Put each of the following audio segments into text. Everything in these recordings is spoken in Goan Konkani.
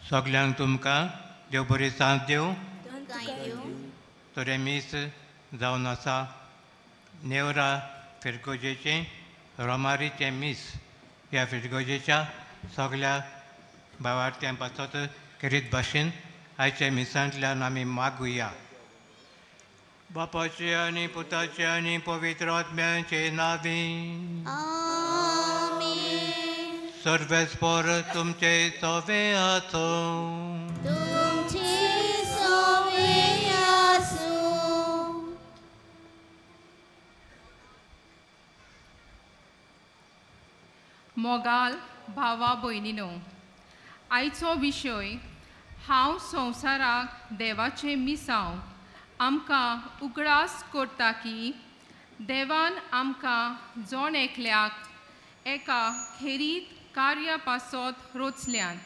सगल्यांक तुमकां देव बरी सांज दिवं. तर हें मीस जावन आसा नेवरा फिरगोजेचें रोमारीचें मीस. ह्या फिरगोजेच्या सगल्या भावार्थ्यां पासत खेरीत भाशेन आयच्या मिसांतल्यान आमी मागुया. बापाचे आनी पुताचे आनी पवित्र आत्म्याचे नांवी सर्वेस्पर तुमचे सवे आसूं. मोगाल भावा भयणीनो, आयचो विशय हांव संवसाराक देवाचें मिसांव आमकां उगडास करता की देवान आमकां जण एकल्याक एका खेरीत कार्या पासत रोचल्यात.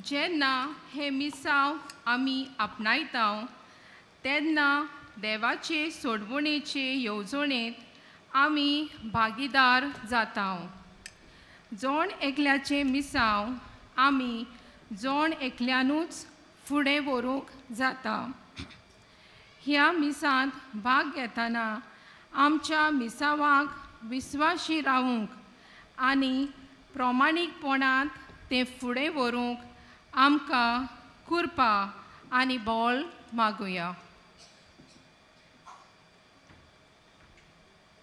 जेन्ना हें मिसांव आमी आपणायता तेन्ना देवाचे सोडवणेचे येवजणेंत आमी भागीदार जाता. जण एकल्याचें मिसांव आमी जण एकल्यानूच फुडें व्हरूंक जाता. ह्या मिसांत भाग घेतना आमच्या मिसांवाक विस्वाशी रावूंक आनी प्रमाणीकपणांत तें फुडें व्हरूंक आमकां कृपा आनी बळ मागुया.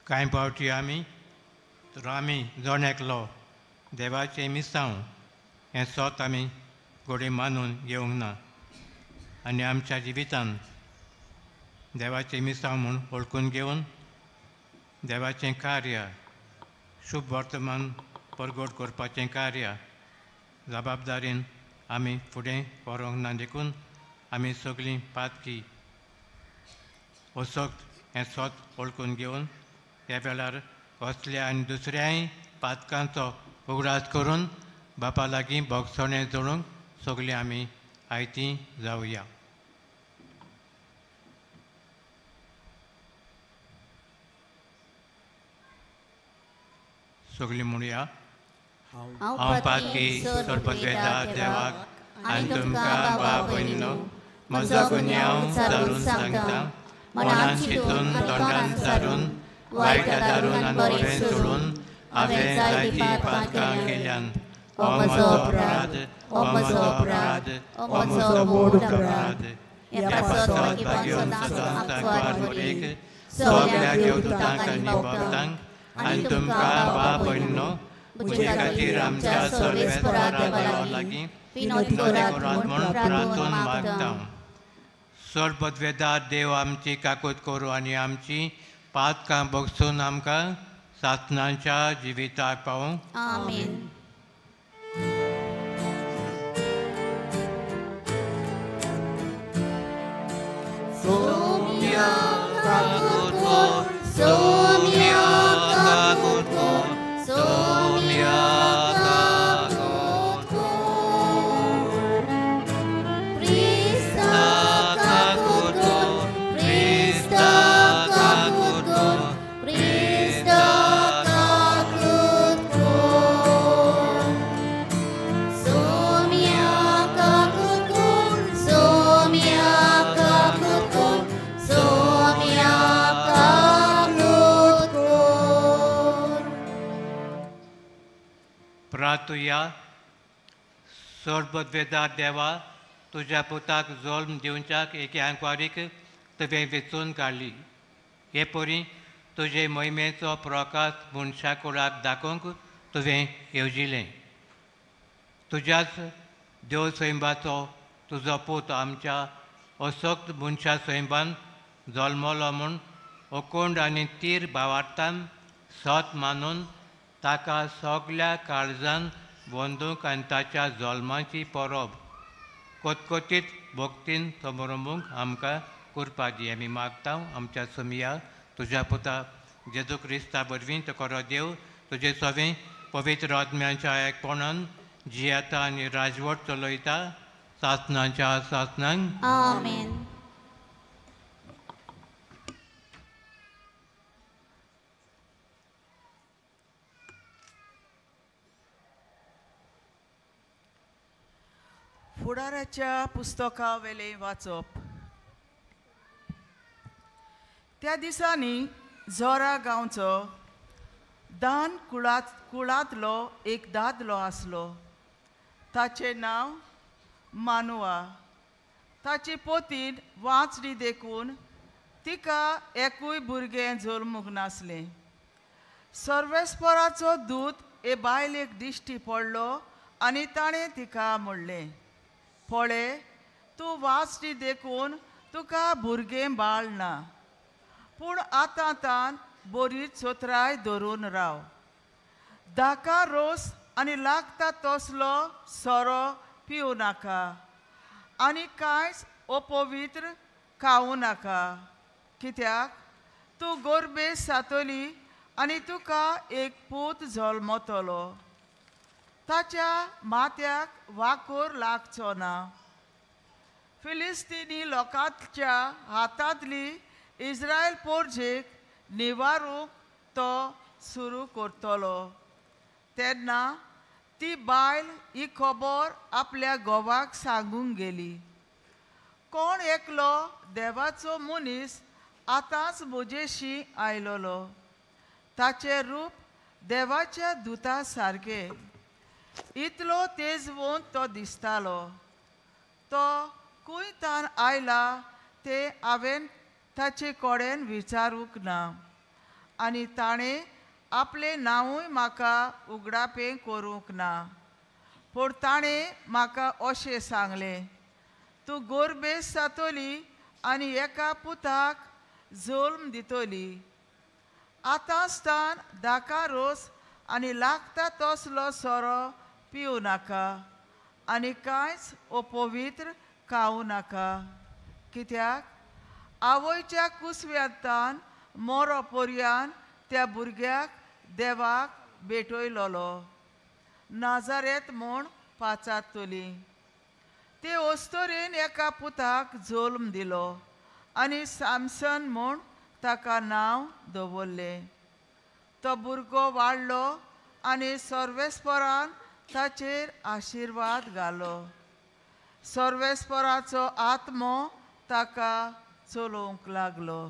कांय फावटी आमी तर आमी जण एकलो देवाचें मिसांव हें सोत आमी गोडे मानून घेवंक ना आनी आमच्या जिवितान देवाचें मिसांव म्हूण वळखून घेवन देवाचें कार्य शुभ वर्तमान परगट करपाचें कार्य जबाबदारीन आमी फुडें व्हरूंक ना. देखून आमी सगळीं पातकी असक्त हें सोत वळखून घेवन ह्या वेळार कसल्या आनी दुसऱ्याय पातकांचो उगडास करून बापा लागीं भोगसणें जोडूंक सगळीं आमी आयतीं जावया. सगळीं म्हणुया, हांव पातकी सर्वद्वेदा देवाक आनी तुमकां भाव भयणीनो म्हजो गुन्यांव सारून सांगता. मनान चिंतून तोंडान सारून वायट आदारून आनी बरें सोडून हांवें जायतीं पातकां केल्यान. हो म्हजो अपराध, हो म्हजो अपराध, हो म्हजो व्हड अपराध. ह्या पासत भाग्योन सदांच सांकवार मोरेक सगळ्या देवदूतांक आनी भक्तांक आनी तुमकां भाव भयणीनो म्हजे खातीर आमच्या सर्वेस्परा देवा लागीं विनोदी करात म्हूण प्रार्थून मागता. सर्वद्वेदा देव आमची काकूत करूं आनी आमची पातकां भोगसून आमकां सासणाच्या जिविताक पावूं. आमेन. सोम्या काकूत कर, सोम्या काकूत कर, सोम्या काकूत कर. क्रिस्ता काकूत कर, क्रिस्ता काकूत कर, क्रिस्ता काकूत कर. सोम्या काकूत कर, सोम्या काकूत कर, सोम्या काकूत कर. प्रार्थुया. सर्वद्वेदा देवा, तुज्या पुताक जल्म दिवच्याक एके आंकवारीक तुवें वेंचून काडली. हे परी तुजे मोहिमेचो प्रकाश मनशा कुळाक दाखोवंक तुवें येवजिलें. तुज्याच देव सैंबाचो तुजो पूत आमच्या असक्त मनशा सैंबान जल्मलो म्हूण अकोंड आनी तीर भावार्थान सत मानून ताका सगल्या काळजान वंदूंक आनी ताच्या जल्माची परब कोतकोतीत भक्तीन समारंभूंक आमकां कृपा दी. आमी मागता आमच्या सोमिया तुज्या पुता जेजू क्रिस्ता वरवीं तो खरो देव तुजे सवें पवित्र आत्म्यांच्या एकपणान जियेता आनी राजवट चलयता सासणाच्या सासणांक. आमेन. फुडाराच्या पुस्तका वेलें वाचप. त्या दिसांनी जोरा गांवचो दान कुळांतलो एक दादलो आसलो. ताचें नांव मानुआ. ताची पोतीन वाचली देखून तिका एकूय भुरगें जल्मूंक नासलें. सर्वेस्पराचो दूत हे बायलेक दिश्टी पडलो आनी ताणें तिका म्हणलें, पळय, तूं वाचली देखून तुका भुरगें बाळ ना, पूण आतां तान बरी चोत्राय धरून राव. धाका रोस आनी लागता तसलो सोरो पिवं नाका आनी कांयच अपवित्र खावं नाका, कित्याक तूं गोरबेस जातली आनी तुका एक पूत जल्मतलो. ताच्या माथ्याक वाकोर लागचो ना. फिलिस्तीनी लोकांच्या हातांतली इस्रायल पोरजेक निवारूंक तो सुरू करतलो. तेन्ना ती बायल ही खबर आपल्या घोवाक सांगूंक गेली. कोण एकलो देवाचो मनीस आतांच म्हजेशी आयलोलो. ताचें रूप देवाच्या दुता सारकें, इतलो तेजवंत तो दिसतालो. तो खंय तान आयला तें हांवें ताचे कडेन विचारूंक ना आनी ताणें आपलें नांवूय म्हाका उगडापें करूंक ना. पूण ताणें म्हाका अशें सांगलें, तूं गोरबेस जातली आनी एका पुताक जल्म दितली. आतांच तान धाका रोस आनी लागता तसलो सोरो पिवं नाका आनी कांयच अपवित्र खावं नाका, कित्याक आवयच्या कुसव्यांतान मोरो पर्यान त्या भुरग्याक देवाक भेटयलोलो. नाजारेत म्हूण पाचारतली. ते अस्तोरेन एका पुताक जल्म दिलो आनी सामसन म्हूण ताका नांव दवरलें. तो भुरगो वाडलो आनी सर्वेस्परान ताचेर आशिर्वाद घालो. सर्वेस्पराचो आत्मो ताका चलोवंक लागलो.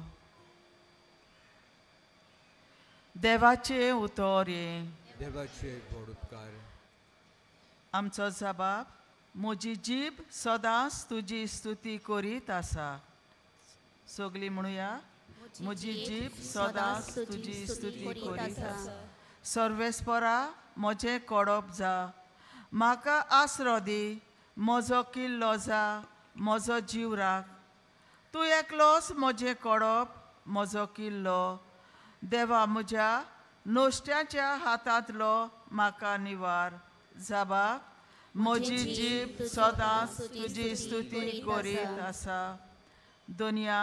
देवाचें उतर हें. देवाचे व्हड उपकार. आमचो जबाब, म्हजी जीब सदांच तुजी स्तुती करीत आसा. सगळीं म्हणुया, म्हजी जीब सदांच तुजी स्तुती करीत आसा. सर्वेस्परा म्हजें कडप जा, म्हाका आसरो दी, म्हजो किल्लो जा, म्हजो जीव राख. तूं एकलोच म्हजें कडप, म्हजो किल्लो. देवा म्हज्या नश्ट्याच्या हातांतलो म्हाका निवार. जाबा, म्हजी जीब सदांच तुजी स्तुती करीत आसा. दुनिया,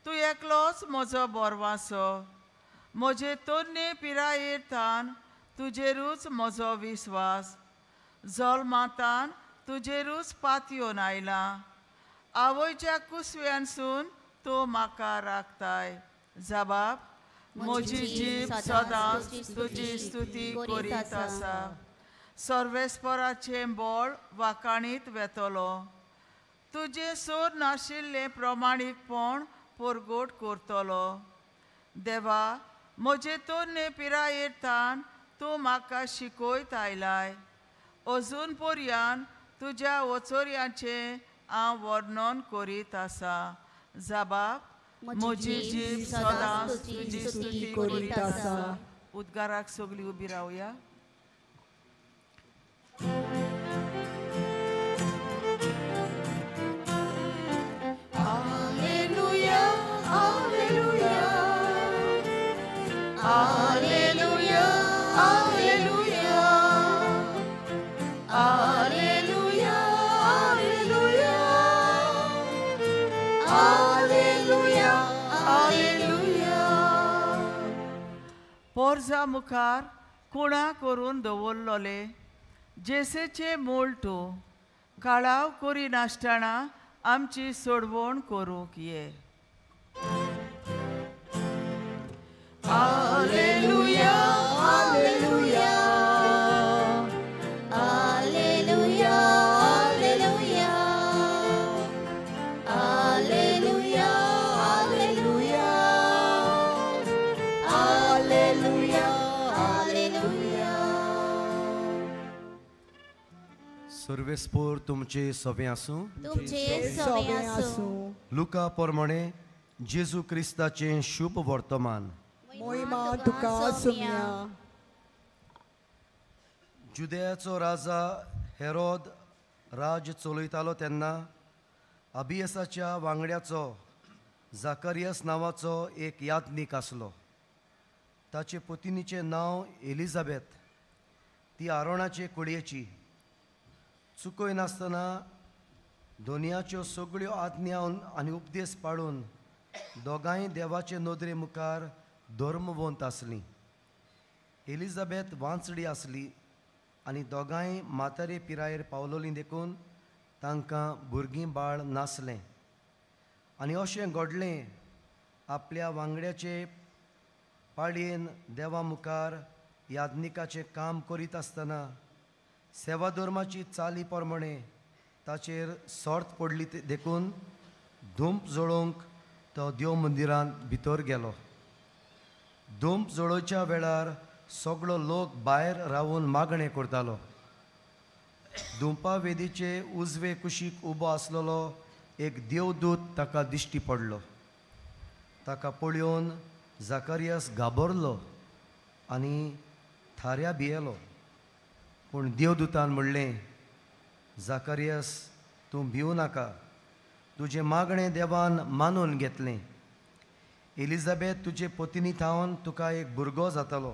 तूं एकलोच म्हजो बोरवासो. म्हजे तरणे पिरायेर तान तुजेरूच म्हजो विस्वास. जल्मातान तुजेरूच पातयेवन आयलां. आवयच्या कुसव्यानसून तूं म्हाका राखताय. जबाब, म्हजी जीब सदांच तुजी स्तुती करीत आसा. सर्वेस्पराचें बळ वाखाणीत वेतलो. तुजें सोर नाशिल्लें प्रमाणीकपण परगट करतलो. देवा, म्हजे तरणे पिरायेर तान तूं म्हाका शिकयत आयलाय. अजून पर्यान तुज्या वचोर्यांचें हांव वर्णन करीत आसा. जबाब, म्हजी जीब सदांच तुजी स्तुती करीत आसा. उद्गाराक सगळीं उबी रावया. Alleluia, alleluia, alleluia, alleluia, alleluia, alleluia, alleluia, alleluia. पोरजा मुखार कुणा करून दवरलोले जेसेचें मूळ तूं काळाव करिनासतना आमची सोडवण करूंक ये. Alleluia, alleluia, alleluia, alleluia, सर्वेस्पोर तुमचे सवे आसूं. तुमचे सवे आसूं. लुका प्रमाणे जेजू क्रिस्ताचें शुभ वर्तमान. मोहिमा तुका सुम्या. जुदेयाचो राजा हेरोद राज चलयतालो तेन्ना अबियसाच्या वांगड्याचो जाकरियस नांवाचो एक याज्ञीक आसलो. ताचे पत्नीचें नांव एलिझाबेथ. ती आरोणाचे कुडयेची. चुकय नासतना दोनयाच्यो सगळ्यो आज्ञा आनी उपदेश पाळून दोगांय देवाचे नदरे मुखार धर्मवंत आसलीं. एलिझाबेथ वांचडी आसली आनी दोगांय म्हातारे पिरायेर पावलोलीं देखून तांकां भुरगीं बाळ नासलें. आनी अशें घडलें, आपल्या वांगड्याचे पाळयेन देवा मुखार याज्ञिकाचें काम करीत आसतना सेवाधर्माची चाली प्रमाणे ताचेर सर्त पडली देखून धूप जळोवंक तो देव मंदिरांत भितर गेलो. धूप जळोवच्या वेळार सगळो लोक भायर रावून मागणें करतालो. धुंपा वेदीचे उजवे कुशीक उबो आसलेलो एक देवदूत ताका दिश्टी पडलो. ताका पळोवन जाकरियस घाबरलो आनी थाऱ्या भियेलो. पूण देवदूतान म्हणलें, जाकरियस, तूं भिवू नाका. तुजें मागणें देवान मानून घेतलें. एलिझाबेथ तुजे पत्नी थावन तुका एक भुरगो जातलो.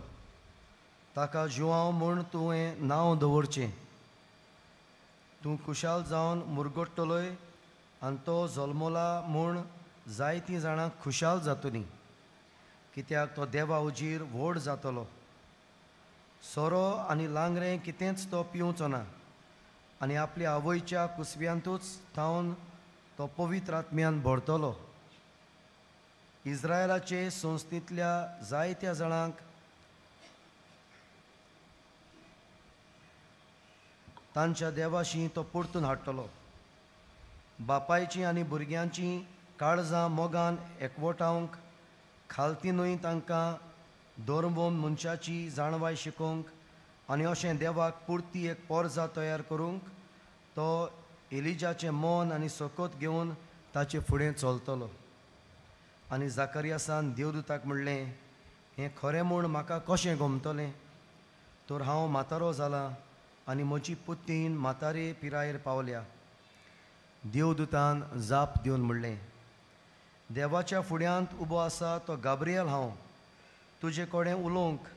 ताका जुआंव म्हूण तुवें नांव दवरचें. तूं खुशाल जावन मुरगट्टलोय आनी तो जल्मला म्हूण जायतीं जाणां खुशाल जातलीं, कित्याक तो देवा उजीर व्हड जातलो. सोरो आनी लांगरें कितेंच तो पिवचो ना आनी आपल्या आवयच्या कुसव्यांतूच थावन तो पवित्र आत्म्यान भरतलो. इस्रायलाचे संस्थेंतल्या जायत्या जाणांक तांच्या देवाशी तो परतून हाडटलो. बापायचीं आनी भुरग्यांचीं काळजां मोगान एकवटावंक, खालती न्हय तांकां धर्मवंत मनशाची जाणवाय शिकोवंक आनी अशें देवाक पुरती एक पोरजा तयार करूंक तो एलिजाचें मन आनी सकत घेवन ताचे फुडें चलतलो. आनी जाकरियासान देवदूताक म्हणलें, हें खरें म्हूण म्हाका कशें गमतलें? तर हांव म्हातारो जालां आनी म्हजी पुतीन म्हातारे पिरायेर पावल्या. देवदूतान जाप दिवन म्हणलें, देवाच्या फुड्यांत उबो आसा तो गाब्रियल हांव. तुजे कडेन उलोवंक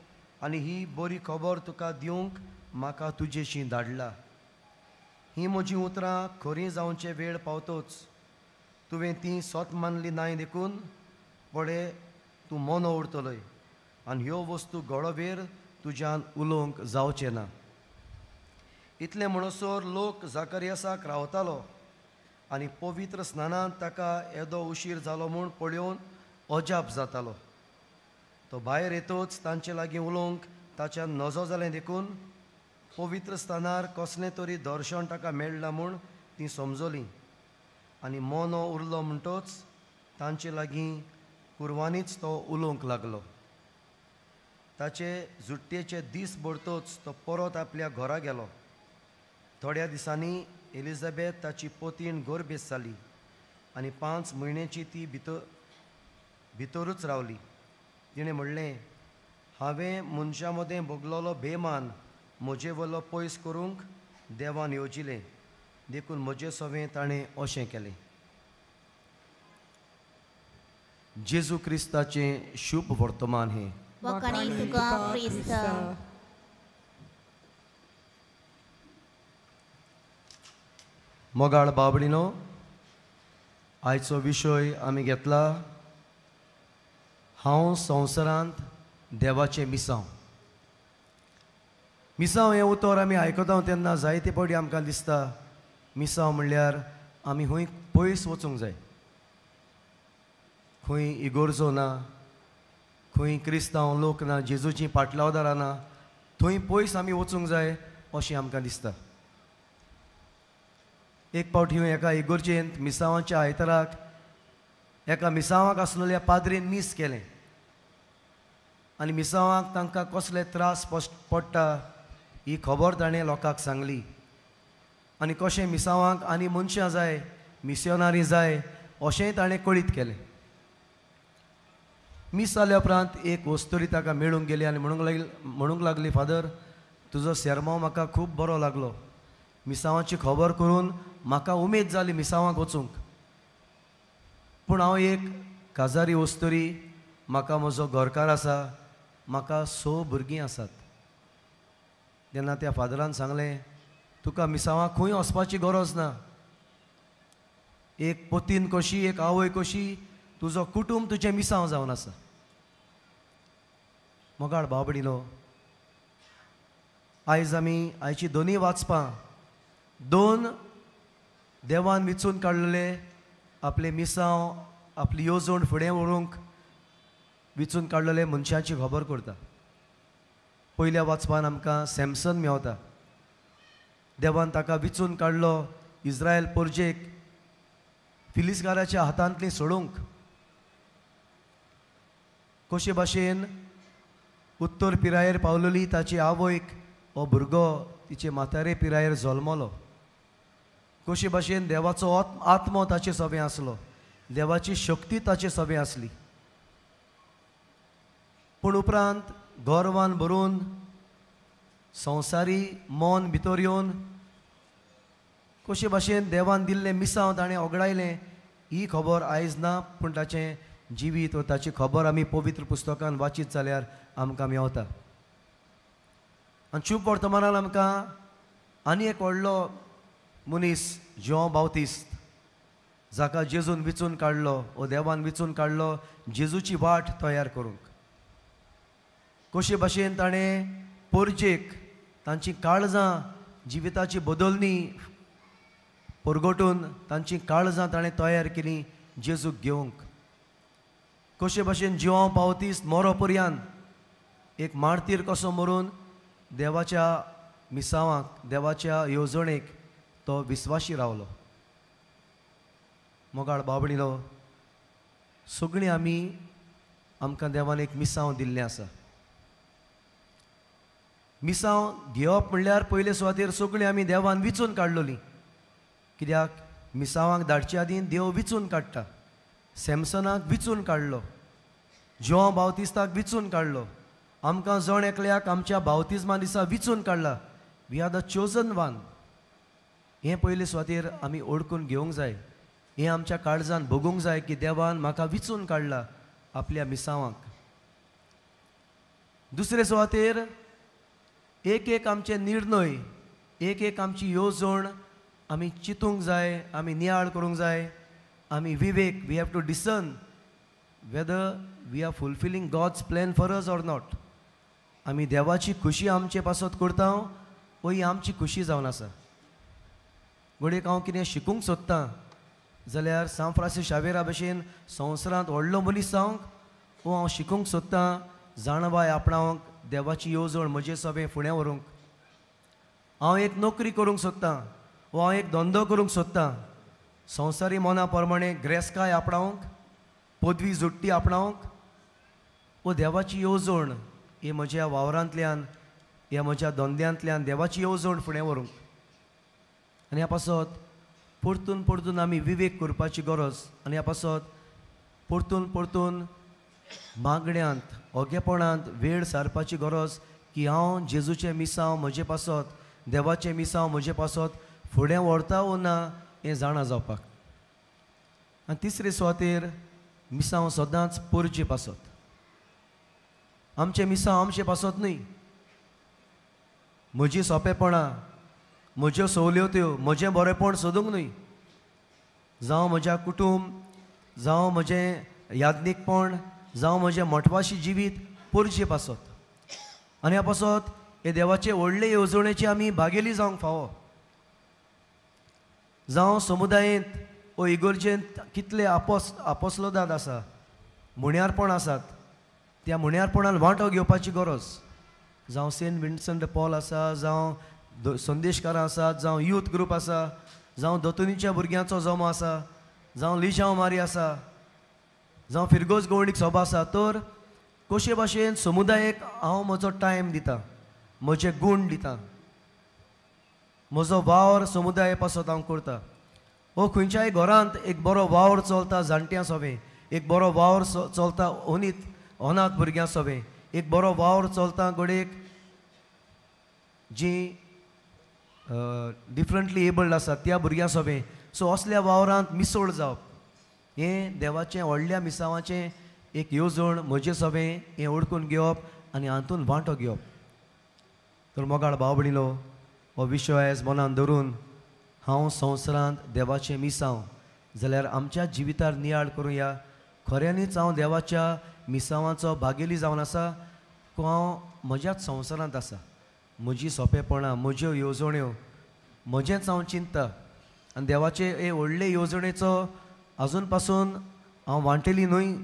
आनी ही बरी खबर तुका दिवंक म्हाका तुजेशी धाडला. हीं म्हजीं उतरां खरीं जावचे वेळ पावतोच तुवें तीं सत मानली नाय देखून पळय तूं मोनो उरतलोय आनी ह्यो वस्तू घडोवेर तुज्यान उलोवंक जावचें ना. इतलें म्हणसर लोक जाकरियासाक रावतालो आनी पवित्र स्नानांत ताका येदो उशीर जालो म्हूण पळोवन अजाप जातालो. तो भायर येतोच तांचे लागीं उलोवंक ताच्यान नजो जालें देखून पवित्र स्थानार कसलें तरी दर्शन ताका मेळ्ळां म्हूण तीं समजलीं आनी मोनो उरलो म्हणटोच तांचे लागीं कुरवांनीच तो उलोवंक लागलो. ताचे जुट्टेचे दीस भरतोच तो परत आपल्या घरा गेलो. थोड्या दिसांनी एलिझाबेथ ताची पोतीन गोरबेस जाली आनी 5 म्हयन्याची ती भितरूच रावली. तिणें म्हणलें, हांवें मनशां मदें भोगलोलो बेमान म्हजे वयलो पयस करूंक देवान येवजिलें, देखून म्हजे सवें ताणें अशें केलें. जेजू क्रिस्ताचें शुभ वर्तमान हें. मोगाळ बाबडीनो, आयचो विशय आमी घेतला, हांव संवसारांत देवाचें मिसांव. मिसांव हें उतर आमी आयकता तेन्ना जायते फावटी आमकां दिसता मिसांव म्हणल्यार आमी खंय पयस वचूंक जाय, खंय इगोर्जो ना, खंय क्रिस्तांव लोक ना, जेजूचीं पाटलावदारां ना, थंय पयस आमी वचूंक जाय अशें आमकां दिसता. एक फावटी एका इगोर्जेंत मिसांवाच्या आयताराक एका मिसांवाक आसलेल्या पाद्रीन मीस केलें आनी मिसांवाक तांकां कसले त्रास पडटा ही खबर ताणें लोकांक सांगली. आनी कशें मिसांवांक आनी मनशां जाय, मिसियोनारी जाय अशेंय ताणें कळीत केलें. मीस जाल्या उपरांत एक वस्तुरी ताका मेळूंक गेली आनी म्हणूंक लागली, फादर तुजो सेरमांव म्हाका खूब बरो लागलो, मिसांवाची खबर करून म्हाका उमेद जाली मिसांवाक वचूंक, पूण हांव एक काजारी वस्तुरी, म्हाका म्हजो घरकार आसा, म्हाका 6 भुरगीं आसात. तेन्ना त्या फादरान सांगलें, तुका मिसांवाक खंय वचपाची गरज ना, एक पतीन कशी एक आवय कशी तुजो कुटूंब तुजें मिसांव जावन आसा. मोगाळ भाव भयणीनो, आयज आमी आयची दोनूय वाचपां दोन देवान विचून काडलेले आपले मिसांव आपली येवजण फुडें व्हरूंक विचून काडलेले मनशांची खबर करता. पयल्या वाचपान आमकां सॅमसन मेवता. देवान ताका विचून काडलो इस्रायल परजेक फिलिस्गाराच्या हातांतली सोडूंक. कशे भाशेन उत्तर पिरायेर पावलेली ताची आवयक हो भुरगो तिचे म्हातारे पिरायेर जल्मलो. कशे भाशेन देवाचो आत्मो ताचे सभें आसलो, देवाची शक्ती ताचे सभें आसली. पूण उपरांत गर्वान भरून संवसारी मन भितर येवन कशे भाशेन देवान दिल्लें मिसांव ताणें ओगडायलें ही खबर आयज ना, पूण ताचें जिवीत वा ताची खबर आमी पवित्र पुस्तकान वाचीत जाल्यार आमकां मेवता. आनी शुभ वर्तमानान आमकां आनी एक व्हडलो मनीस ज्यों बावतिस्त जाका जेजून विचून काडलो वो देवान विचून काडलो जेजूची वाट तयार करूंक. कशे भाशेन ताणें परजेक तांची काळजां जिविताची बदलणी परगटून तांची काळजां ताणें तयार केली जेजूक घेवंक. कशे भाशेन जिवां पावतीस मरो पर्यान एक मार्तीर कसो मरून देवाच्या मिसांवाक देवाच्या येवजणेक तो विस्वाशी रावलो. मोगाळ बाबडीलो, सगळीं आमी आमकां देवान एक मिसांव दिल्लें आसा. मिसांव घेवप म्हणल्यार पयले सुवातेर सगळीं आमी देवान विचून काडलोली. कित्याक मिसांवाक धाडचे आदीं देव विचून काडटा. सॅमसनाक विचून काडलो, ज्यों बावतिस्ताक विचून काडलो, आमकां जण एकल्याक आमच्या बावतिज्मा दिसा विचून काडला. We are the chosen one. हें पयले सुवातेर आमी ओळखून घेवंक जाय, हें आमच्या काळजान भोगूंक जाय की देवान म्हाका विचून काडला आपल्या मिसांवाक. दुसरे सुवातेर एक एक आमचे निर्णय, एक एक आमची येवजण आमी चिंतूंक जाय, आमी नियाळ करूंक जाय, आमी विवेक, we have to discern whether we are fulfilling God's plan for us or not. आमी देवाची खुशी आमचे पासत करता वो ही आमची खुशी जावन आसा. घडयेक हांव कितें शिकूंक सोदतां जाल्यार सांत फ्रांसीस शावेरा भशेन संवसारांत व्हडलो मनीस जावंक वो हांव शिकूंक सोदतां जाणवाय आपणावंक देवाची येवजण म्हजे सभें फुडें व्हरूंक. हांव एक नोकरी करूंक सोदतां वो हांव एक धंदो करूंक सोदतां संवसारी मना प्रमाणे ग्रेसकाय आपणावंक, पदवी जुट्टी आपणावंक वो देवाची येवजण ही म्हज्या वावरांतल्यान ह्या म्हज्या धंद्यांतल्यान देवाची येवजण फुडें व्हरूंक. आनी ह्या पासत परतून परतून आमी विवेक करपाची गरज आनी ह्या पासत परतून परतून मागण्यांत ओगेपणांत वेळ सारपाची गरज की हांव जेजूचें मिसांव म्हजे पासत देवाचें मिसांव म्हजे पासत फुडें व्हरता वो ना हें जाणा जावपाक. आनी तिसरे सुवातेर मिसांव सदांच परजे पासत. आमचें मिसांव आमचे पासत न्हय, म्हजी सोंपेपणां म्हज्यो सवल्यो म्हजें बरेंपण सोदूंक न्हय, जावं म्हज्या कुटूंब, जावं म्हजें याज्ञीकपण, जावं म्हजें मठवाशी जिवीत परजे पासत. आनी ह्या पासत हे देवाचे व्हडले येवजणेची आमी भागेली जावंक फावो. जावं समुदायेंत वो इगर्जेंत कितले आपोसलोदाद आसा, मुण्यारपण आसात, त्या मुण्यारपणान वांटो घेवपाची गरज. जावं सेंट विन्संट पॉल आसा, जावं संदेशकारां आसात, जावं यूथ ग्रूप आसा, जावं दोतोनीच्या भुरग्यांचो जमो आसा, जावं लिजांव मारी आसा, जावं फिरगोज गोवणीक सभा आसा. तर कशे भाशेन समुदायेक हांव म्हजो टायम दिता, म्हजे गूण दिता. म्हजो वावर समुदाया पासत हांव करता. हो खंयच्याय घरांत एक बरो वावर चलता जाणट्यां सोबें, एक बरो वावर चलता अनीत अनाथ भुरग्यां सोबें, एक बरो वावर चलता घडयेक जीं डिफरंटली एबल्ड आसा त्या भुरग्यां सोबें. सो असल्या वावरांत मिसळ जावप हें देवाचें व्हडल्या मिसांवाचें एक येवजण म्हजे सोबें हें ओळखून घेवप आनी हातूंत वांटो घेवप. तर मोगाळ भाव भयणीलो हो विशय आयज मनान धरून हांव संवसारांत देवाचें मिसांव जाल्यार आमच्या जिवितार नियाळ करुया. खऱ्यांनीच हांव देवाच्या मिसांवाचो भागेली जावन आसा हांव म्हज्याच संवसारांत आसा. म्हजी सोंपेपणां, म्हज्यो येवजण्यो, म्हजेंच हांव चिंतता आनी देवाचे हे व्हडले येवजणेचो आजून पासून हांव वांटेली न्हय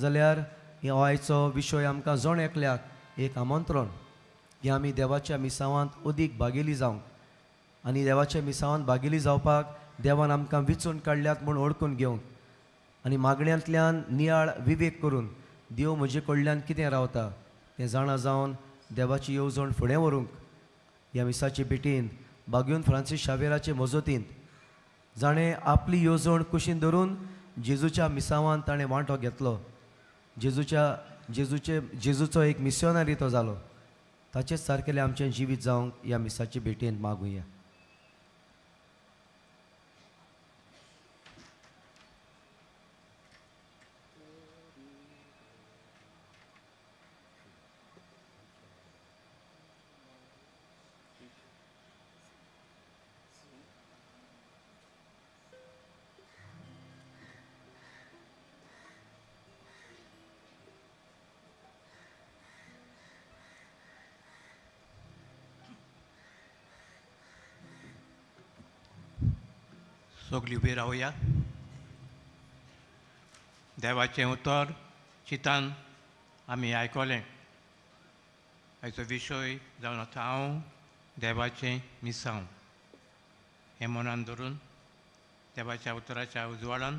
जाल्यार हो आयचो विशय आमकां जण एकल्याक एक आमंत्रण की आमी देवाच्या मिसांवांत अदीक भागेली जावंक आनी देवाच्या मिसांवांत भागेली जावपाक देवान आमकां विचून काडल्यात म्हूण ओळखून घेवंक आनी मागण्यांतल्यान नियाळ विवेक करून देव म्हजे कडल्यान कितें रावता तें जाणा जावन देवाची येवजण फुडें व्हरूंक ह्या मिसाचे भेटीन बागयोन फ्रांसीस शावेराचे मजतींत जाणें आपली येवजण कुशीन धरून जेजूच्या मिसांवान ताणें वांटो घेतलो, जेजूचो एक मिसियोनरी तो जालो. ताचेच सारकेलें आमचें जिवीत जावंक ह्या मिसाचे भेटेन मागुया. सगळीं उबी रावया. देवाचें उतर चिंतान आमी आयकलें. आयचो विशय जावन आसा हांव देवाचें मिसांव. हें मनान धरून देवाच्या उतराच्या उजवाडान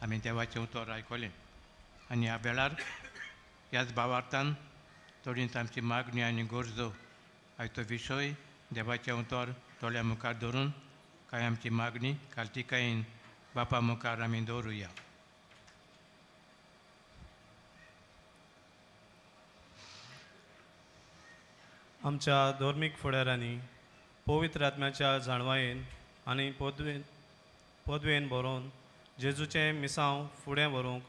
आमी देवाचें उतर आयकलें आनी ह्या वेळार ह्याच भावार्थान थोडीच आमची मागणी आनी गरजो आयचो विशय देवाचें उतर दोळ्या मुखार धरून कांय आमची मागणी कार्तिकायेन बापा मुखार आमी दवरुया. आमच्या धर्मीक फुडाऱ्यांनी पवित्र आत्म्याच्या जाणवायेन आनी पदवेन भरोवन जेजूचें मिसांव फुडें व्हरूंक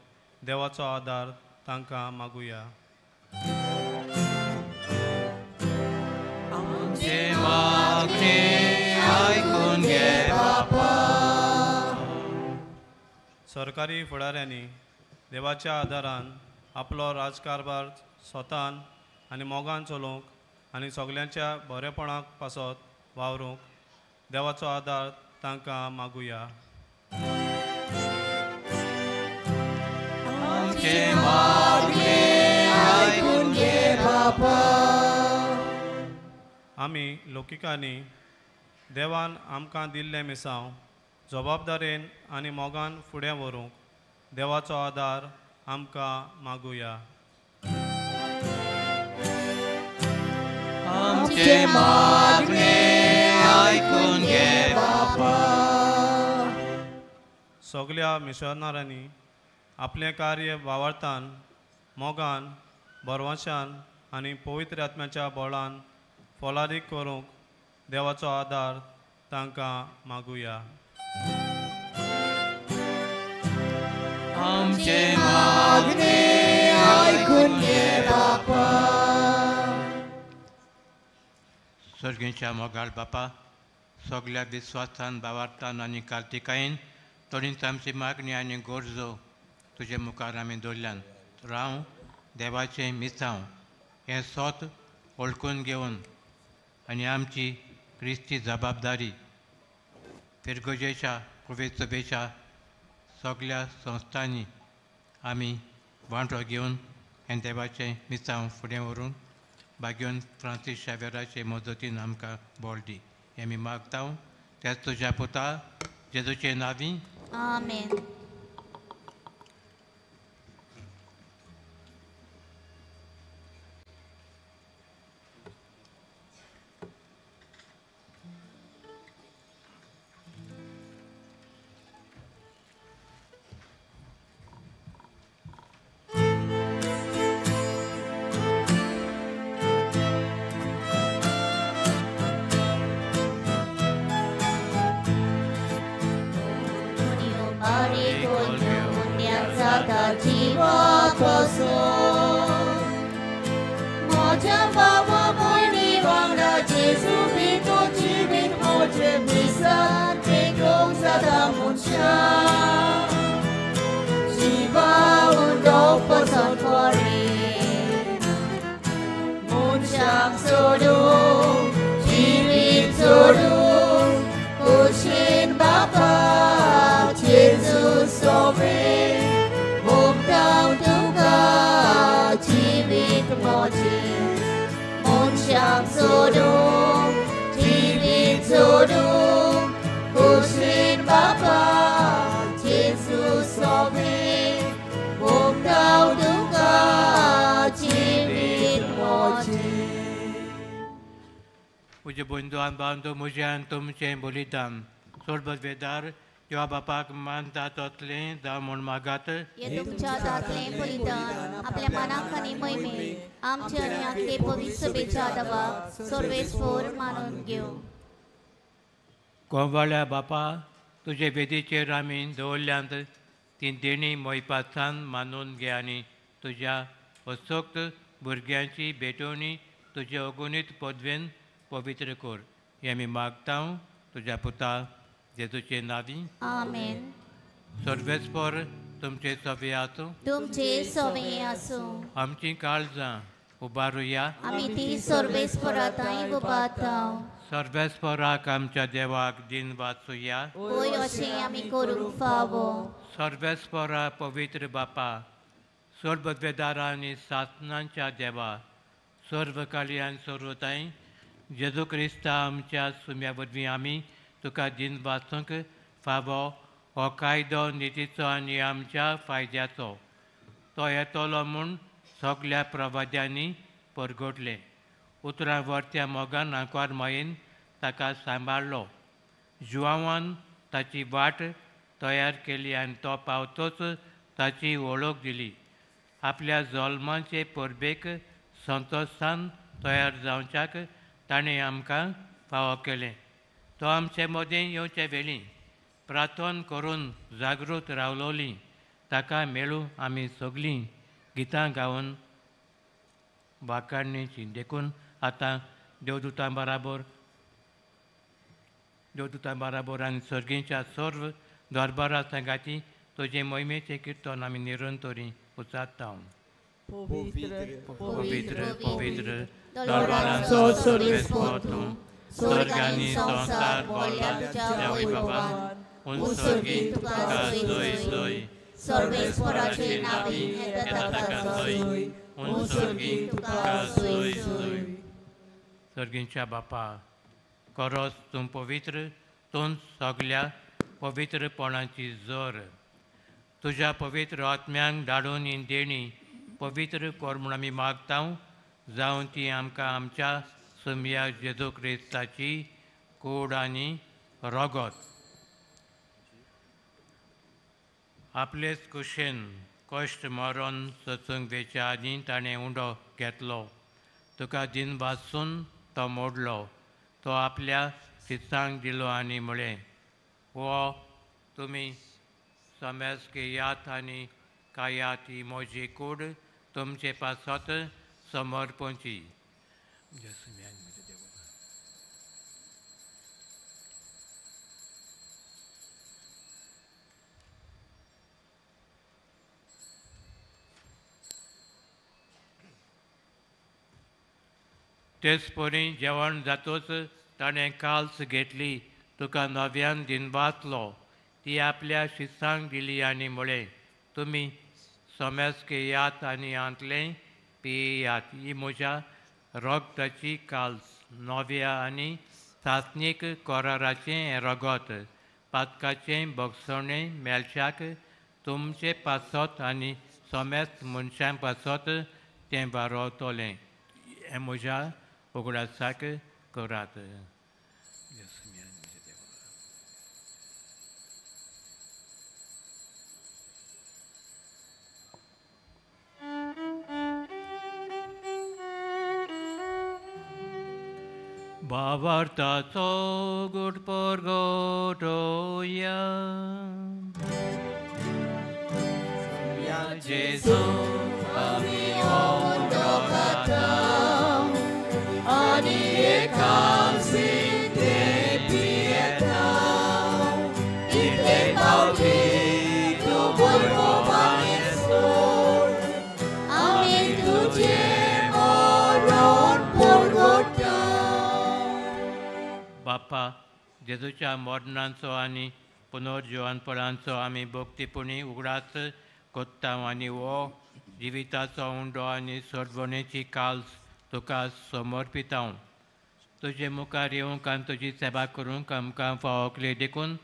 देवाचो आदार तांकां मागुया. आमचें मागणें आयकून घे बापा. सरकारी फुडाऱ्यांनी देवाच्या आदारान आपलो राजकारभार स्वतान आनी मोगान चलोवंक आनी सगल्यांच्या बरेपणाक पासत वावरूंक देवाचो आदार तांकां मागुया. आमचें मागणें आयकून घे बापा. आमी लोकिकांनी देवान आमकां दिल्लें मिसांव जबाबदारेन आनी मोगान फुडें व्हरूंक देवाचो आदार आमकां मागुया. आमचें मागणें आयकून घे बापा. सगल्या मिशनरांनी आपलें कार्य भावार्थान, मोगान, बरवाशान आनी पवित्र आत्म्याच्या बळान फोलादीक करूंक देवाचो आदार तांकां मागुया. आमचें मागणें आयकून घे बापा. सर्गेच्या मोगाळ बापा, सगल्या विस्वासान, भावार्थान आनी कार्तिकायेन थोडीच आमची मागणी आनी गरजो तुजे मुखार आमी दवरल्यान. तर हांव देवाचें मिसांव हें सोत वळखून घेवन आनी आमची क्रिस्ती जबाबदारी फिरगजेच्या कुवेत सभेच्या सगल्या संस्थांनी आमी वांटो घेवन हें देवाचें मिसांव फुडें व्हरून बागयोन फ्रांसीस शावेराचे मजतीन आमकां बळ दी हें आमी मागता. त्याच तुज्या पुता जेजूचे नांवी आमेन. मेळटा जिवा पासून म्हज्या बाबा भयणी वांगडा जेजू भितर जिवीत म्हजें मिसान पेटोवंक जाता मनशां जिवा उंडो पसंत पडे मनशांक सोडून जिवीत सोडून कुशीन बाबा जेजू सोबे भोगतां तुका जिवीत म्हजें मनशांक सोडून जिवीत सोडून कुशीन बाबा जेजू सोबे भोगतां तुका जिवीत म्हजें. म्हजे बंधू बांधव म्हजें आनी तुमचें बलिदान सोडबवेदार देवा बापाक मानता तसलें जावं म्हूण मागात. हें तुमच्या जातलें बलिदान आपल्या मनाक आनी महिमेक आमच्या आनी आख्खे पवित्र सभेच्या दबाक सर्वेस्पोर मानून घेवं. कोवाळ्या बापा तुजे वेदीचेर आमी दवरल्यांत ती देणी मोयपासान मानून घे आनी तुज्या असक्त भुरग्यांची भेटवणी तुजे अगुणीत पदवेन पवित्र कर. हें आमी मागता तुज्या पुता जेजूचे नांवी. आमेन. सर्वेस्पोर तुमचे सवे आसूं. तुमचे सवे आसूं. आमची काळजां उबारुया. आमी ती सर्वेस्पोरा थंय उबारता. सर्वेस्पोराक आमच्या देवाक दिन वाचुया. वय अशें आमी करूंक फावो. सर्वेस्पोरा पवित्र बापा सर्ववेदारा आनी सासनांच्या देवा सर्वकाली आनी सर्वताय जेजू क्रिस्ता आमच्या सुम्या वरवीं आमी तुका दिन वाचूंक फावो हो कायदो नितीचो आनी आमच्या फायद्याचो तो येतलो म्हूण सगल्या प्रवाद्यांनी परगटलें. उतरां वरत्या मोगान आंकवार मायेन ताका सांबाळ्ळो. जुवांवान ताची वाट तयार केली आनी तो पावतोच ताची वळख दिली. आपल्या जल्माचे परबेक संतोशान तयार जावच्याक ताणें आमकां फावो केलें. तो आमचे मदें येवचे वेळी प्रार्थना करून जागृत रावलोली ताका मेळूं आमी सगळीं गितां गावन वाखाणणेची. देखून आतां देवदूतां बराबर आनी सर्गीच्या सर्व दरबारा सांगाती तुजे मोहिमेचें किर्तन आमी निरंतरी उचारता. पवित्र पवित्र पवित्र दरबारांचो सर्वेस्पोर तूं स्वर्ग आनी संवसार भरला तुज्या वैभवान. उंच तुका जय जय. सर्वेस्पोराचे नांवी येता ताका जय. उंच तुका जय जय. सर्गींच्या बापा खरोच तूं पवित्र, तूं सगल्या पवित्रपणाची जर. तुज्या पवित्र आत्म्यांक धाडून ही देणी पवित्र कर म्हूण आमी मागता जावन ती आमकां आमच्या सुमया जेजू क्रिस्ताची कूड आनी रगत आपलेच कुशेन कश्ट मरण सचूंक वेच्या आदीं ताणें उंडो घेतलो. तुका दिन वाचून तो मोडलो. तो आपल्या शिसांक दिलो आनी म्हळें, हो तुमी समेज घेयात आनी खायात, ही म्हजी कूड तुमचे पासत समर्पणची. तेच परी जेवण जातोच ताणें काल्स घेतली, तुका नव्यान दिनवासलो, ती आपल्या शिसांक दिली आनी म्हळें, तुमी समेज घेयात आनी हांतलें पियात, ही म्हज्या रगताची काल्स, नव्या आनी सासणीक कराराचें हें रगत, पातकाचें भोगसणें मेळच्याक तुमचे पासत आनी समेस्त मनशां पासत तें वारवतलें. हें म्हज्या उगडासाक करात. भावार्थाचो गुड परगटोया. जेजू आमी उंडो खाता आनी एकांशीं तें पियेता इतले पावटी तूं वैभवान सोड आमी तुजें मरण परगटा. बापा, जेजूच्या मरणाचो आनी पुनर्जिवनपणाचो आमी भक्तीपुणी उगडास कोत्ता आनी हो जिविताचो उंडो आनी सोडवणेची काल्स तुका समर्पिता. तुजे मुखार येवंक आनी तुजी सेवा करूंक आमकां फावकली देखून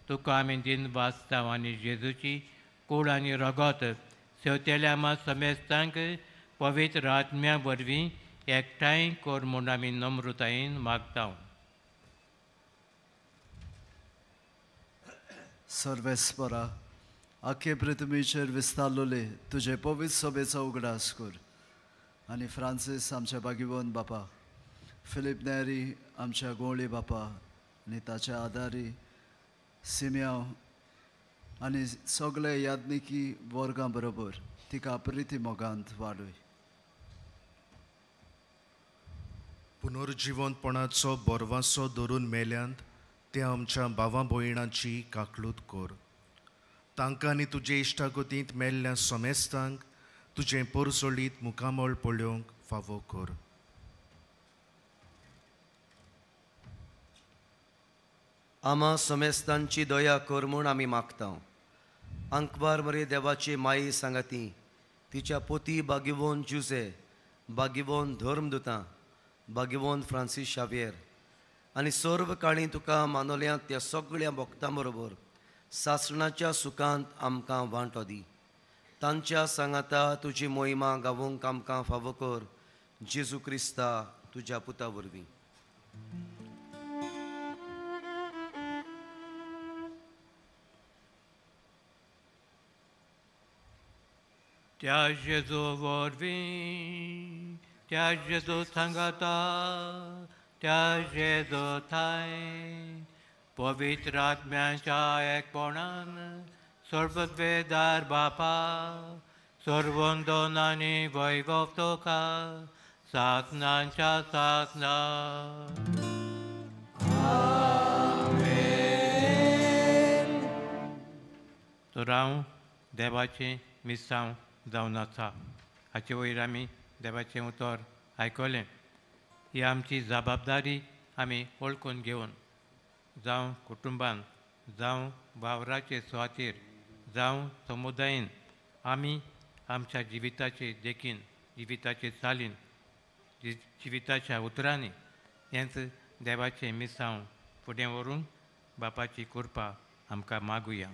तुका आमी दिन वाचता आनी जेजूची कूड आनी रगत सेवतेल्या आमा समेस्तांक पवित्र आत्म्या वरवीं एकठांय कर म्हूण आमी नम्रतायेन मागता. सर्वेस्परा, आखे पृथ्वीचेर विस्तारलोले तुजे पवित्र सभेचो उगडास कर आनी फ्रांसीस आमच्या बागिवन बापा, फिलीप नेरी आमच्या गोंवळी बापा आनी ताच्या आदारी सिम्यांव आनी सगळे यादनिकी वर्गां बरोबर तिका प्रिती मोगांत वाडय. पुनर्जिवनपणाचो बोरवासो धरून मेल्यांत ते आमच्या भावा भयणाची काकलूत कर. तांकां आनी तुजे इश्टागतींत मेल्ल्या समेस्तांक तुजें परसोळीत मुखामळ पळोवंक फावो कर. आमा समेस्तांची दया कर म्हूण आमी मागता. आंकवार मरे देवाची माई सांगाती तिच्या पोती बागिवोन जुजे, बागिवोन धर्मदुतां, बागिवोन फ्रांसीस शावियर आनी सर्व काळी तुका मानवल्यांत त्या सगळ्या भक्तां बरोबर सासणाच्या सुखांत आमकां वांटो दी. तांच्या सांगाता तुजी मोहिमा गावोंक आमकां फावो कर, जेजू क्रिस्ता तुज्या पुता वरवीं. त्या जेजू वरवीं, त्या जेजू सांगाता, त्या जेजू थांय पवित्र आत्म्याच्या एकपणान सर्ववेदार बापा सर्वंदन आनी वैभव तुका सासणाच्या सासणा. तर हांव देवाचें मिसांव जावन आसा. हाचे वयर आमी देवाचें उतर आयकलें. ही आमची जबाबदारी आमी वळखून घेवन जावं कुटुंबान, जावं वावराचे सुवातेर, जावं समुदायेन आमी आमच्या जिविताचे देखीन, जिविताचे चालीन, जिविताच्या उतरांनी हेंच देवाचें मिसांव फुडें व्हरून बापाची कृपा आमकां मागुया.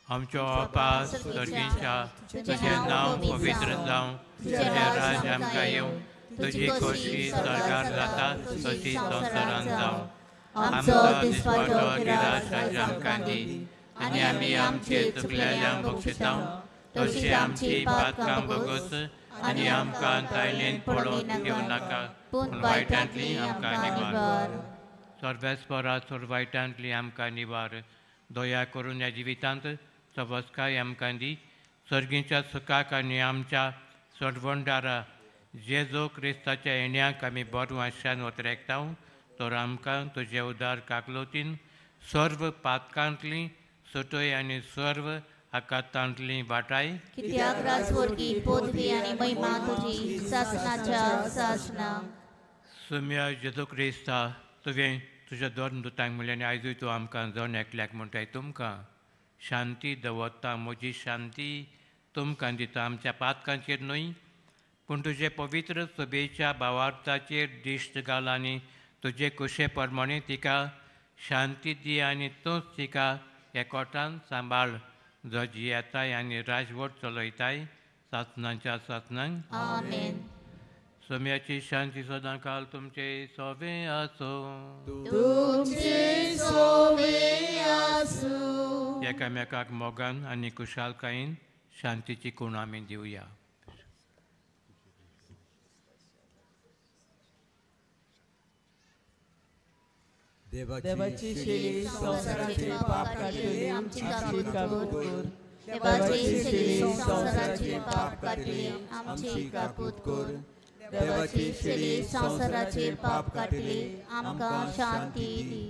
आमचो बापा सर्गीच्या, तुजें नांव पवित्र जावं, तुजें राज्य आमकां येवं, तुजी खोशी सरकार जाता तशी संवसारांत जावं. आमचो दिसवाडो गिरास आमकां दी आनी आमी आमचे चुकलेल्यांक बक्षिता तशी आमची पातकां बगस आनी आमकां तायलेन पळोवन घेवं नाका, पूण वायटांतली आमकां निवार. सर्वेस्परा सर्व वायटांतली आमकां निवार. दया करून ह्या जिवितांत सवस्काय आमकां दी. सर्गीच्या सुखाक आनी आमच्या सर्वंडारा जेजू क्रिस्ताच्या येण्याक आमी बरो आशान वतरेकता तर आमकां तुजे उदार काकलोतीन सर्व पातकांतली सुटय आनी सर्व आकातांतली वाटाय. कित्याक राजवर्गी पदवी आनी महिमा तुजी सासणाच्या सासणा. सुम्या जेजू क्रिस्ता, तुवें तुज्या दोन दुतांक म्हणलें आनी आयजूय तूं आमकां जण एकल्याक म्हणटाय, तुमकां शांती दवरता, म्हजी शांती तुमकां दिता. आमच्या पातकांचेर न्हय पूण तुजे पवित्र सभेच्या भावार्थाचेर दिश्ट घाल आनी तुजे कुशे प्रमाणे तिका शांती दी आनी तूंच तिका एकवटान सांबाळ, जो जियेताय आनी राजवट चलयताय सासणाच्या सासणांक. आमेन. सोम्याची शांती सदांकाल तुमचे सोवे आसूं. तुमचे सोवे आसूं. एकामेकाक मोगान आनी कुशालकायेन शांतीची खूण आमी दिवया. देवाची शेळी संवसाराचे पाप काडटली, आमची काकूट कर. देवाची शेळी संवसाराचे पाप काडटली आमची काकूत कर. देवाची शेळी संवसाराचे पाप काडटली आमकां शांती दी.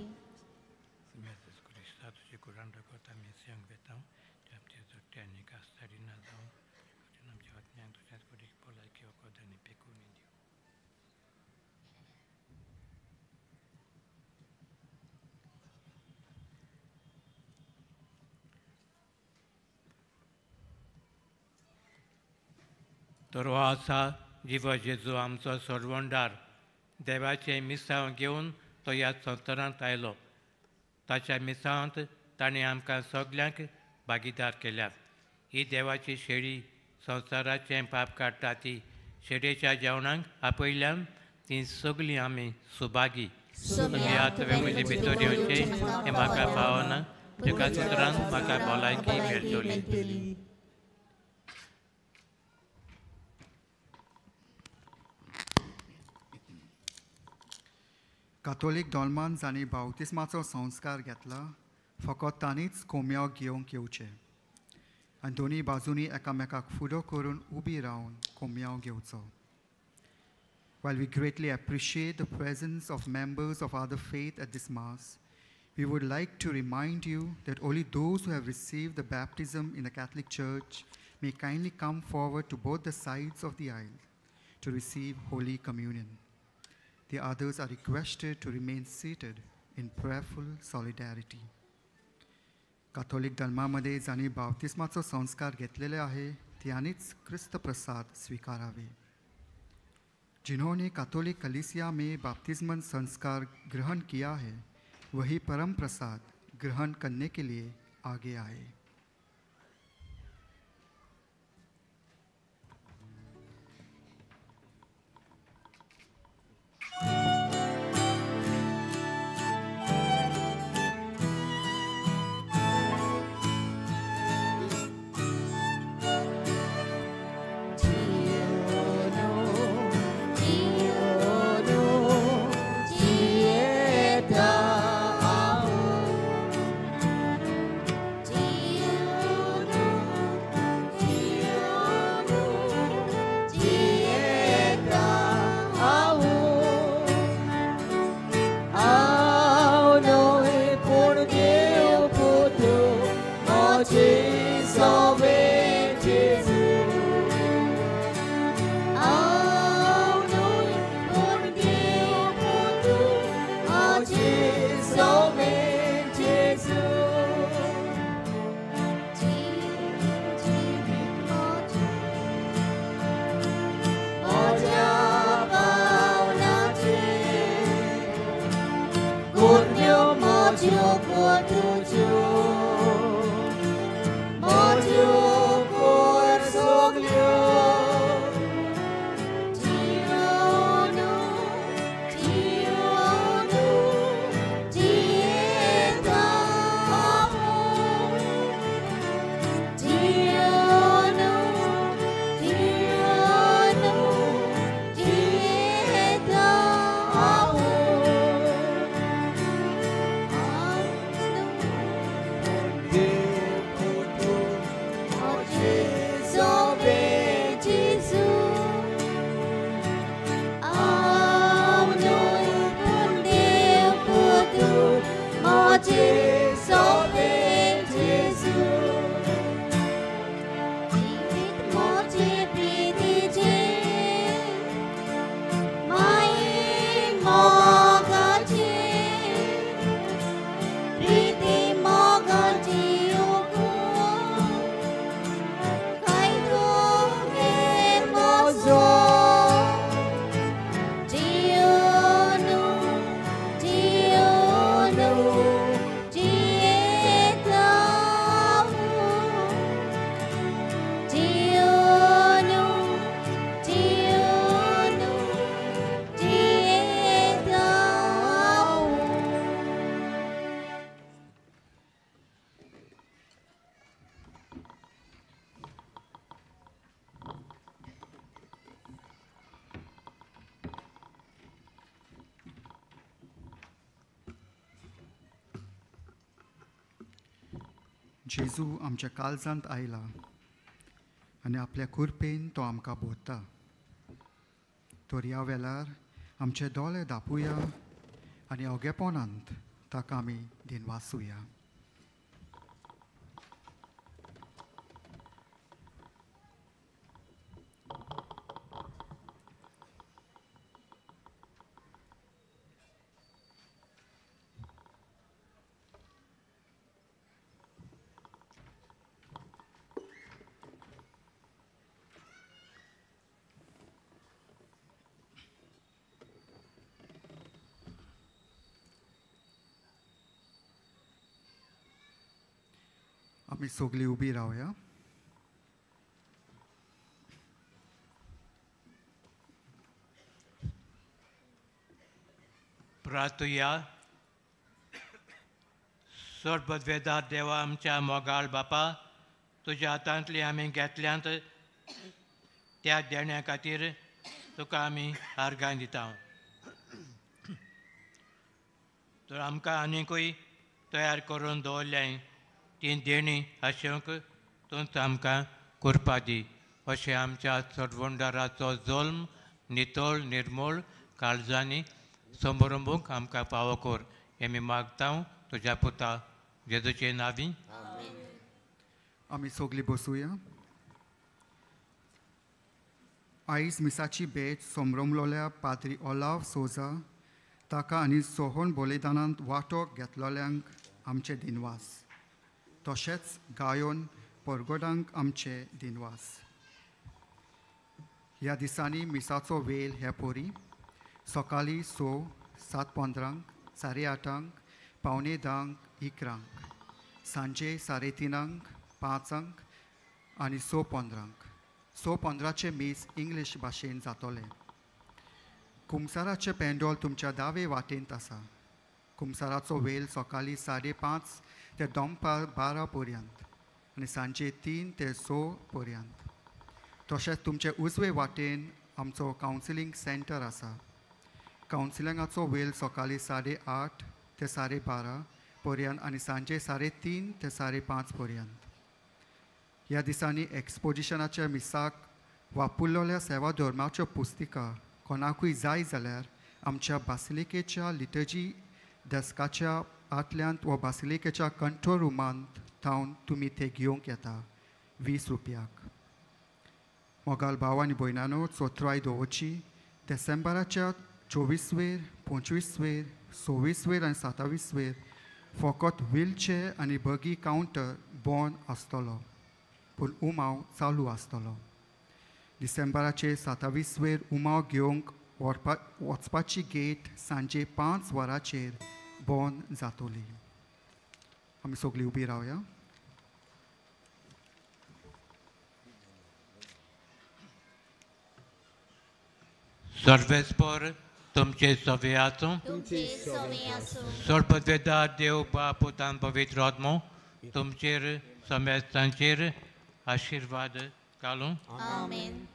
तर हो आसा जिवो जेजू आमचो सोडवणदार. देवाचें मिसांव घेवन तो ह्या संवसारांत आयलो. ताच्या मिसांवांत ताणें आमकां सगल्यांक भागीदार केल्यात. ही देवाची शेळी संवसाराचें पाप काडटा. ती शेळयेच्या जेवणाक आपयल्यान ती सगळीं आमी सुभागी. तुवें म्हजे भितर येवचें हें म्हाका पावना. तुका सुत्रान म्हाका भलायकी मेळटली. कातोलीक धर्मान जांणी बावतिस्माचो संस्कार घेतला फकत तांणीच कोमयाव घेवंक येवचें आनी दोनी बाजूंनी एकामेकाक फुडो करून उबी रावन कोमयाव घेवचो. While we greatly appreciate the presence of members of other faith at this Mass, we would like to remind you that only those who have received the baptism in the Catholic Church may kindly come forward to both the sides of the aisle to receive Holy Communion. The others are requested to remain seated in prayerful solidarity. Catholic धर्मामध्ये जांणी बाप्तिस्माचो संस्कार घेतलेले आहे त्यांनीच क्रिस्त प्रसाद स्वीकारावे. जिन्होंने कैथोलिक कलीसिया में बाप्तिस्मन संस्कार ग्रहण किया है वही परम प्रसाद ग्रहण करने के लिए आगे आए. जेजू आमच्या काळजांत आयला आनी आपल्या कुरपेन तो आमकां भरता. तर ह्या वेळार आमचे दोळे दापुया आनी ओगेपणांत ताका आमी दिनवासुया. आमी सगळीं उबी रावया. प्रार्थुया. सोडबदवेदार देवा आमच्या मोगाळ बापा, तुज्या हातांतली आमी घेतल्यांत त्या देण्या खातीर तुका आमी आर्गां दिता. तर आमकां आनीकूय तयार करून दवरल्याय ती देणी आशेवंक तूंच आमकां करपा दी. अशें आमच्या चडवणदाराचो जल्म नितळ निर्मूळ काळजांनी संभरंबूंक आमकां फावो कर हें आमी मागता तुज्या पुता जेजूचे नांवी. आमी सगळीं बसुया. आयज मिसाची भेट संभ्रमलोल्या पाद्री ओलाव सोजा ताका आनी सोहन बलिदानांत वांटो घेतलोल्यांक आमचे दिनवास. तशेंच गायोन परगोडांक आमचे दिनवास. ह्या दिसांनी मिसाचो वेल हे पोरी सकाळीं 6, 7:15, 8:30, 9:45, 11, सांजे 3:30, 5 आनी 6:15. 6:15 मीस इंग्लीश भाशेन जातलें. कुमसाराचें पेंडोल तुमच्या दावे वाटेंत आसा. कुमसाराचो वेल सकाळीं 5:30 ते दनपार 12 पर्यंत आनी सांजे 3 ते 6 पर्यंत. तशेंच तुमचे उजवे वाटेन आमचो कावन्सिलींग सेंटर आसा. कावन्सिलिंगाचो वेळ सकाळीं 8:30 ते 12:30 पर्यंत आनी सांजे 3:30 ते 5:30 पर्यंत. ह्या दिसांनी एक्सपोजिशनाच्या मिसाक वापुरलेल्या सेवा धर्माच्यो पुस्तिका कोणाकूय जाय जाल्यार आमच्या बासिलिकेच्या लिटर्जी डेस्काच्या आतल्यांत वा बासिलिकेच्या कंट्रोल रुमांत थावन तुमी ते घेवंक येता 20 रुपयाक. मोगाल भाव आनी भयणानो, चोत्राय दवरची डिसेंबराच्या 24वेर, 25वेर, 26वेर आनी 27वेर फकत व्हीलचेर आनी बगी कावंटर बंद आसतलो, पूण उमाव चालू आसतलो. डिसेंबराचे 27वेर उमाव घेवंक वचपाची गेट सांजे 5 वरांचेर बंद जातली. आमी सगळीं उबी रावया. सर्वेस्पर तुमचे सवे आसूं. सर्ववेदार देव बाप पुतान पवित्र आत्मो तुमचेर समेस्तांचेर आशिर्वाद घालूं.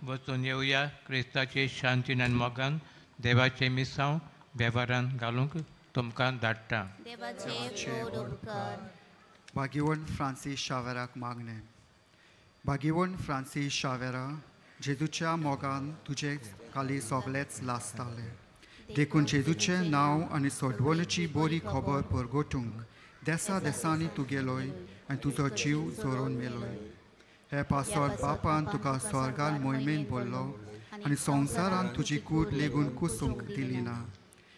वचून येवया क्रिस्ताचे शांतीन आनी मोगान देवाचे मिसांव वेव्हारान घालूंक तुमकां धाडटा. भाग्यवंत फ्रांसीस शावेराक मागणें. भाग्यवंत फ्रांसीस शावेरा, जेजूच्या मोगान तुजे खाली सगळेच लासताले, देखून जेजूचें नांव आनी सोडवणीची बरी खबर परगटूंक देसा देसांनी तूं गेलोय आनी तुजो जीव जोरोन मेलोय. हे पासत बापान तुका स्वर्गान मोहिमेन भरलो आनी संवसारान तुजी कूड लेगून कुसूंक दिली ना.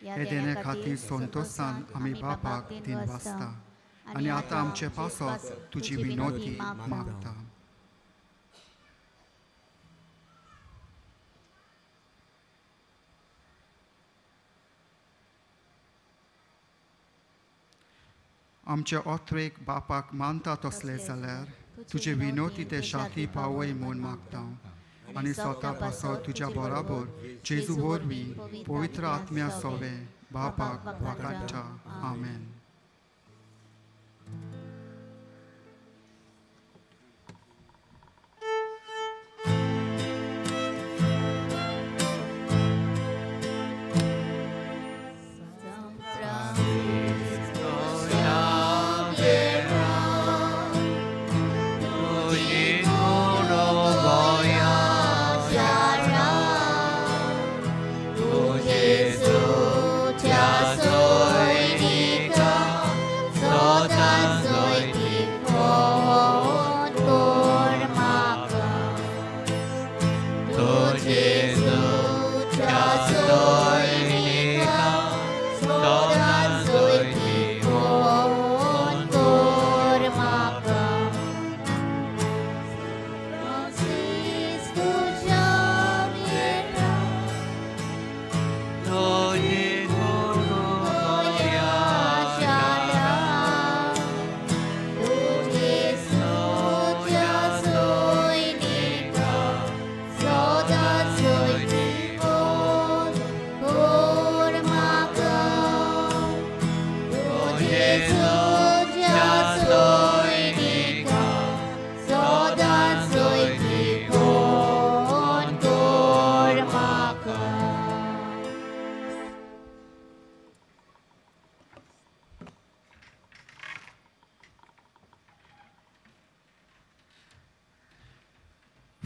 हे देणे खातीर संतोशान आमी बापाक दिनवासता आनी आतां आमचे पासत तुजी विनोती मागता. आमचे ओत्रेक बापाक मानता तसले जाल्यार तुजे विनोती ते शाती पावय म्हूण मागता आनी स्वता पासत तुज्या बराबर जेजू वरवीं पवित्र आत्म्या सोवे बापाक वाकाडटा. आमेन.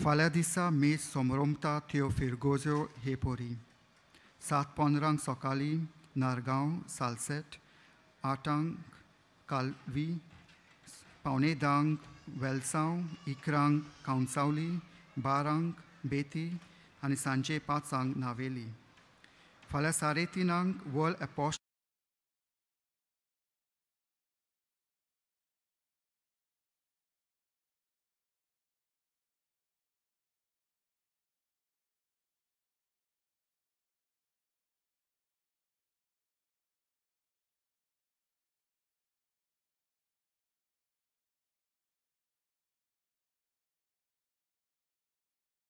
फाल्यां दिसा मीस सोमरोमता त्यो फिरगोज्यो हे पोरी 7:15 सकाळीं नारगांव सालसेट, 8 कालवी, 9:45 वेलसांव, 11 कांसावली, 12 बेती आनी सांजे 5 नावेली. फाल्यां 3:30 वर्ल्ड एपोस्ट